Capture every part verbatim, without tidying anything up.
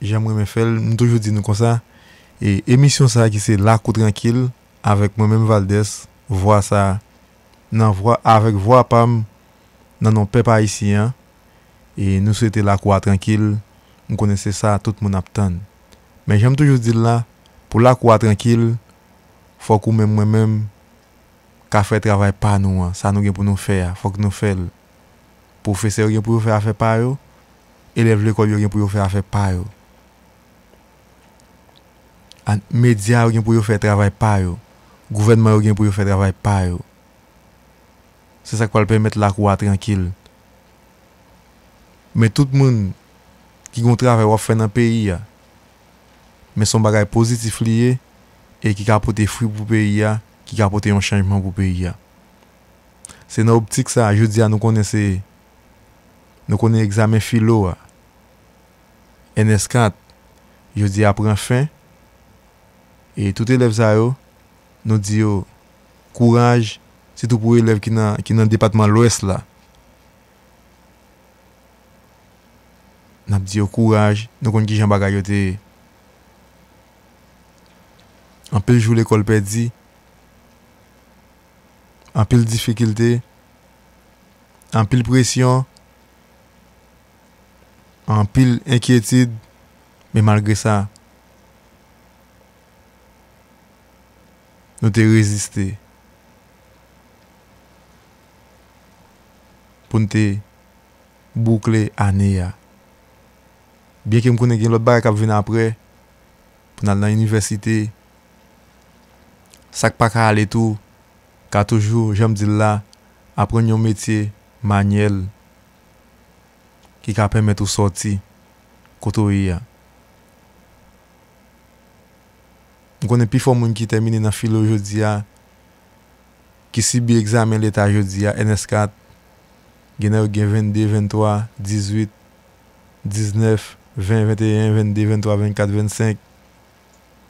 jan m renmen fè l, m toujou di nou konsa, e emisyon sa a ki se Lakou Trankil, avèk mwen menm Valdès, vwa sa a, nan vwa, avèk vwa pa m, nan non pèp ayisyen an, e nou swete lakou a trankil, m konnen se sa tout moun ap tann. Men jan m toujou di l la, pou lakou a trankil, fòk ou menm mwen menm ka fè travay pa nou an, sa nou gen pou nou fè a, fòk nou fè l. Pwofesè yo gen pou yo fè afè pa yo, elèv lekòl yo gen pou yo fè afè pa yo. A, medya yo gen pou yo fè travay pa yo. Gouvènman yo gen pou yo fè travay pa yo. Se sa k pral pèmèt lakou a trankil. Men tout moun ki gen yon travay w ap fè nan peyi a, men se yon bagay pozitif li ye e ki ka pote fwi pou peyi a, ki ka pote yon chanjman pou peyi a. Se nan optik sa a, jodi a nou konnen se, nou konnen egzamen filo a, N S kat, jodi a pran fen, e tout elèv sa yo, nou di yo kouraj, sitou pou elèv ki nan, ki nan depatman Lwès la. N ap di yo kouraj, nou konn kijan bagay yo te ye. Anpil jou lekòl pèdi, anpil difikilte, anpil presyon, anpil enkyetid, men malgre sa, nou te reziste pou n te boukle ane a. Byenke m konnen gen lòt bagay k ap vin apre, pou n al nan inivèsite, sa k pa ka ale tou, ka toujou, jan m di l la, aprann yon metye manyèl ki ka pèmèt ou sòti kote w ye a. M konnen pifò moun ki tèmine nan filo jodi a, ki sibi egzamen leta jodi a, N S kat, gen nan yo gen vennde, venntwa, dizuit, diznèf, ven, venteyen, vennde, venntwa, vennkat, vennsenk.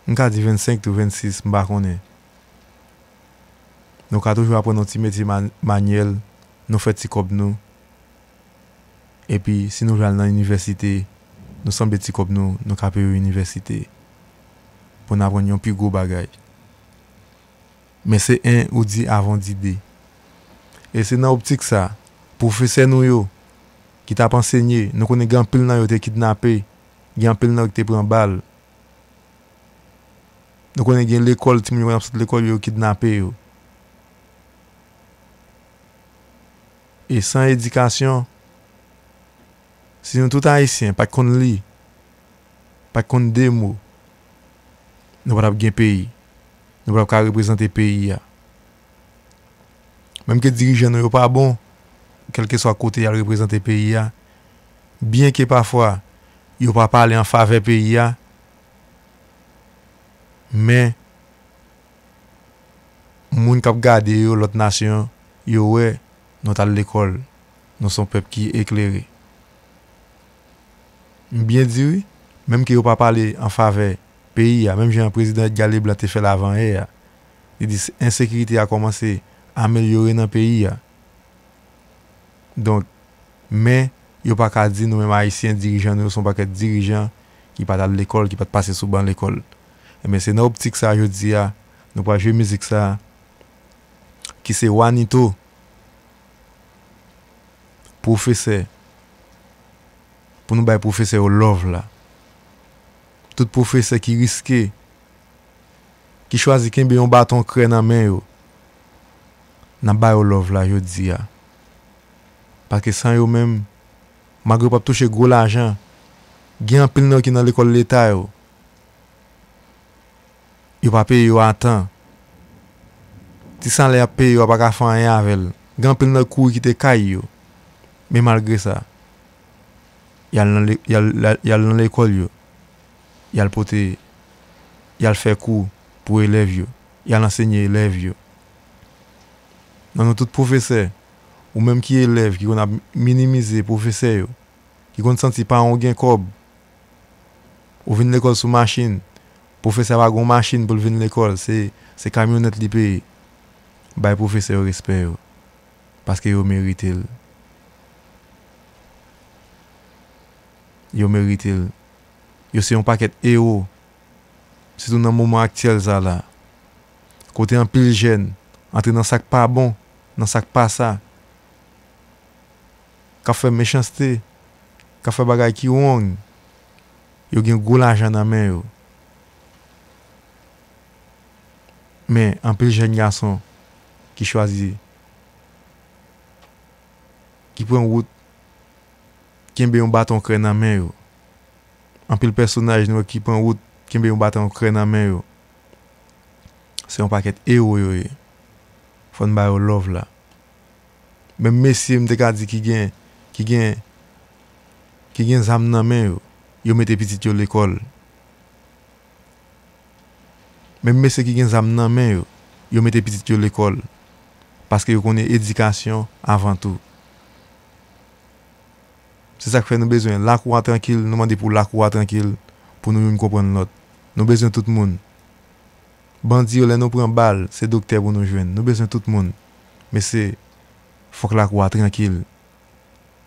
M ka di vennsenk tou, vennsis, m pa konnen. Nou ka toujou aprann yon ti metye ma-, manyèl, nou fè ti kòb nou. Epi, si nou vle al nan inivèsite, nou sanble ti kòb nou, nou ka peye yon inivèsite. Pou n aprann yon pi gwo bagay. Men se en ou di avan w di de. E se nan optik sa, pwofesè nou yo, ki t ap ansenye, nou konnen gen anpil nan yo te kidnape, gen anpil nan yo ki te pran bal. Nou konnen gen lekòl, timoun yo konn ap sot lekòl, yo kidnape yo. E san edikasyon, si nou tout Ayisyen pa t konn li, pa t konn de mo, nou pa t ap gen peyi. Nou pa t ap ka reprezante peyi a. Menm ke dirijan nou yo pa bon, kèlkeswa kote y al reprezante peyi a, byenke pafwa yo pa pale an favè peyi a, men moun k ap gade yo, lòt nasyon, yo wè nou t al lekòl, nou se yon pèp ki eklere. M byen di wi, menm ke yo pa pale an favè peyi a, menm jan prezidan Edgar Leblanc te fè l avanyè a. Li di ensekirite a kòmanse amelyore nan peyi a. Donk, men yo pa ka di nou menm Ayisyen, dirijan nou yo se yon pakèt dirijan ki pa t al lekòl, ki pa t pase sou ban lekòl. Ebyen, se nan optik sa a jodi a, nou pral jwe mizik sa a, ki se Wanito, pwofesè, pou nou bay pwofesè yo love la. Tout pwofesè ki riske, ki chwazi kenbe yon baton krè nan men yo, n ap ba yo love la jodi a. Paske san yo menm, malgre yo p ap touche gwo lajan, gen anpil nan yo ki nan lekòl leta yo, yo pa peye yo a tan. Ti salè y ap peye yo a pa ka fè anyen avè l. Gen anpil nan yo kouri kite kay yo. Men malgre sa, y al nan le-, y al, y al nan lekòl yo. Y al pote, y al fè kou pou elèv yo. Y al ansenye elèv yo. Nan nou tout pwofesè, ou menm ki elèv, ki konn ap minimize pwofesè yo, ki konn santi paran w gen kòb, ou vin lekòl sou machin, pwofesè a pa gen yon machin pou l vin lekòl, se, se kamyonèt li peye. Bay pwofesè yo respè yo, paske yo merite l. Yo merite l. Yo se yon pakèt ewo, sitou nan moman aktyèl sa la, kote anpil jèn antre nan sa k pa bon, nan sa k pa sa, k ap fè mechanste, k ap fè bagay ki wrong, yo gen gwo lajan nan men yo. Men anpil jèn gason ki chwazi, ki pran wout, kenbe yon baton krè nan men yo. Anpil pèsonaj nou wè ki pran wout, kenbe yon baton krè nan men yo. Se yon pakèt ewo yo ye. Fò n ba yo love la. Menm mesye m te ka di ki gen, ki gen, ki gen zam nan men yo, yo mete pitit yo lekòl. Menm mesye ki gen zam nan men yo, yo mete pitit yo lekòl. Paske yo konnen edikasyon avan tou. Se sa k fè nou bezwen lakou a trankil, nou mande pou lakou a trankil, pou nou youn konprann lòt. Nou bezwen tout moun. Bandi yo, lè nou pran bal, se doktè pou nou jwenn. Nou bezwen tout moun. Men se, fòk lakou a trankil.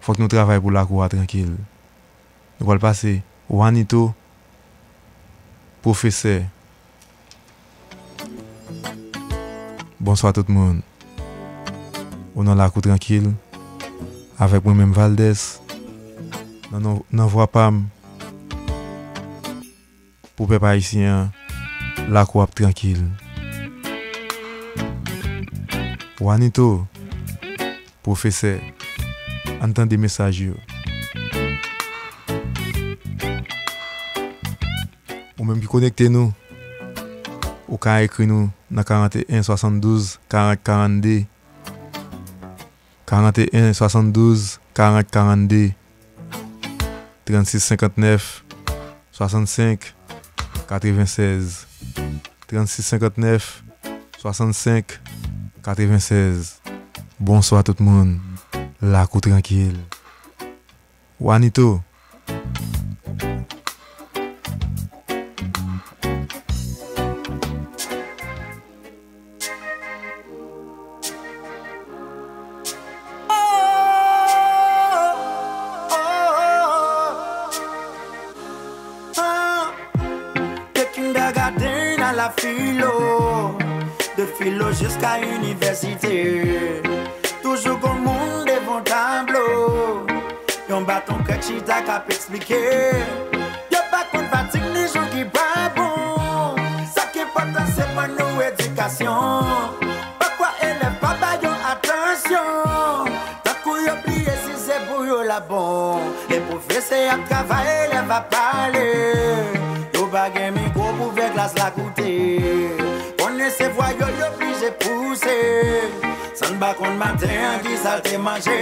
Fòk nou travay pou lakou a trankil. Nou pral pase Wanito, Pwofesè. Bonswa tout moun. Ou nan lakou trankil, avèk mwen menm Valdès, nan, nan, nan vwa pa m. Pou pèp ayisyen an, lakou ap trankil. Wanito, Pwofesè, ann tande mesaj yo. Ou menm ki konekte nou, ou ka ekri nou nan karannteyen swasanndouz karant karannde, karannteyen swasanndouz karant karannde, trannsis senkantnèf swasannsenk katrevensèz, trannsis senkantnèf swasannsenk katrevensèz. Bonswa tout moun. Lakou trankil. Wanito. De kindergarten a la filo, de filo jiska inivèsite. Toujou gon moun devan tablo, yon baton krèk chita k ap eksplike. Yo pa konn fatig ni jou ki pa bon. Sa k enpòtan se ban nou edikasyon. Pafwa elèv pa ba yo atansyon. Tankou yo bliye si se pou yo la bon. Lè pwofesè ap travay, elèv ap pale. Yo pa gen mikwo pou fè klas la koute. Konnen se vwa yo, yo blije pouse. Samba konn maten an, ki sa l te manje.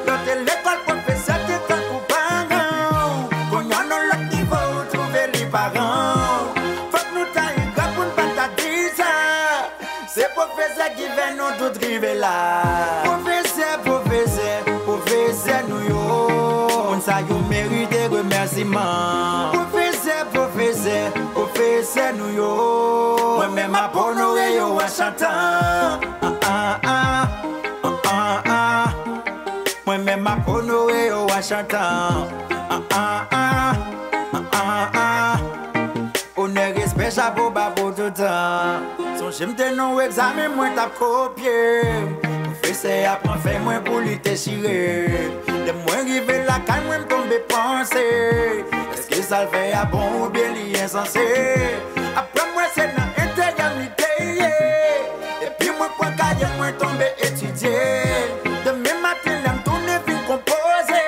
Lè w te lekòl, pwofesè te tankou paran w. Kounye a nan lòt nivo, ou twouve li paran w. Fòk nou ta engra pou n pa ta di sa. Se pwofesè ki fè nou tout rive la. Pwofesè, pwofesè, pwofesè nou yo. Moun sa yo merite remèsiman. Pwofesè, pwofesè, pwofesè nou yo. Mwen menm m ap onore yo an chantan. Ah, ah, ah, ah, ah, ah. Mwen menm m ap onore yo an chantan. Ah, ah, ah, ah, ah, ah. Onè, respè, chapo ba pou toutan. Sonje m te nan yon egzamen mwen t ap kopye. Pwofesè a pran fèy mwen pou li te chire. Lè mwen rive lakay mwen, m tonbe panse, èske sa l fè a bon oubyen li ensanse? Apre m wè se nan enteryè m li te ye. Epi mwen pran kaye mwen tonbe etidye. Demen maten lè m tounen vin konpoze,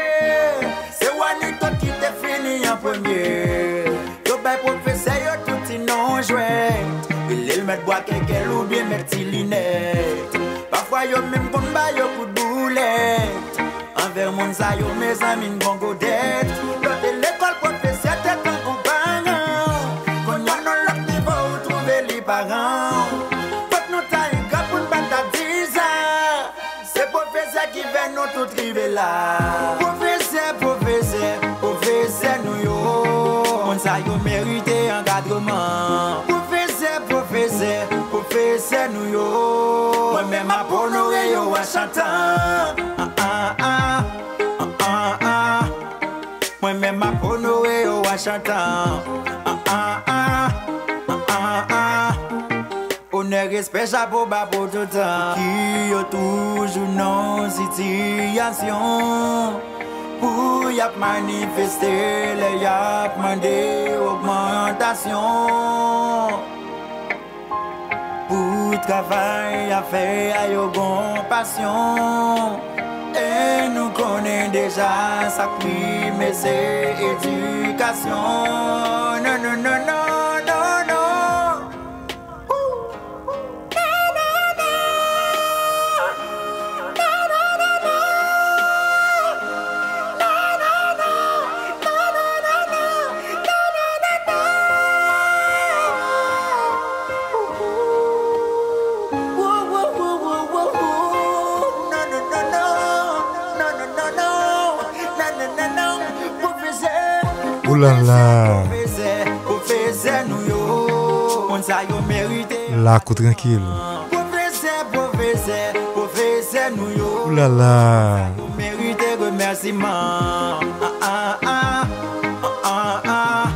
se Wanito ki te fini an premye. Yo bay pwofesè yo tout ti non jwèt. Rele l mèt bwa kèkèl oubyen mèt ti linèt. Pafwa yo menm konn ba yo kout boulèt. Anvè moun sa yo, mezanmi, n gon godèt. Lè w te lekòl, pwofesè te tankou paran w. Kounye a nan lòt nivo, ou twouve li paran w. Fòk nou ta engra pou n pa ta di sa. Se pwofesè ki fè nou tout rive la. Pwofesè, pwofesè, pwofesè nou yo. Moun sa yo merite ankadreman. Pwofesè, pwofesè, pwofesè nou yo. Mwen menm m ap onore yo an chantan. Ah, ah, ah, ah, ah, ah. Mwen menm M ap onore yo an chantan. Ah, ah, ah, ah, ah, ah. Onè, respè, chapo ba pou toutan. Ki yo toujou nan sitiyasyon pou y ap manifeste lè y ap mande ogmantasyon. Pou travay a fè a yo gon pasyon. E nou konnen deja sa k prime se edikasyon. Non, non, non, non, non, non. Oulala. Lakou trankil. Oulala. Merite remèsiman. Ah, ah, ah, ah, ah, ah.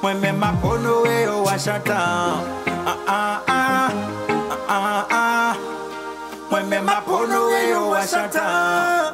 Mwen menm m ap onore yo an chantan. Ah, ah, ah, ah, ah, ah. Mwen menm m ap onore yo an chantan.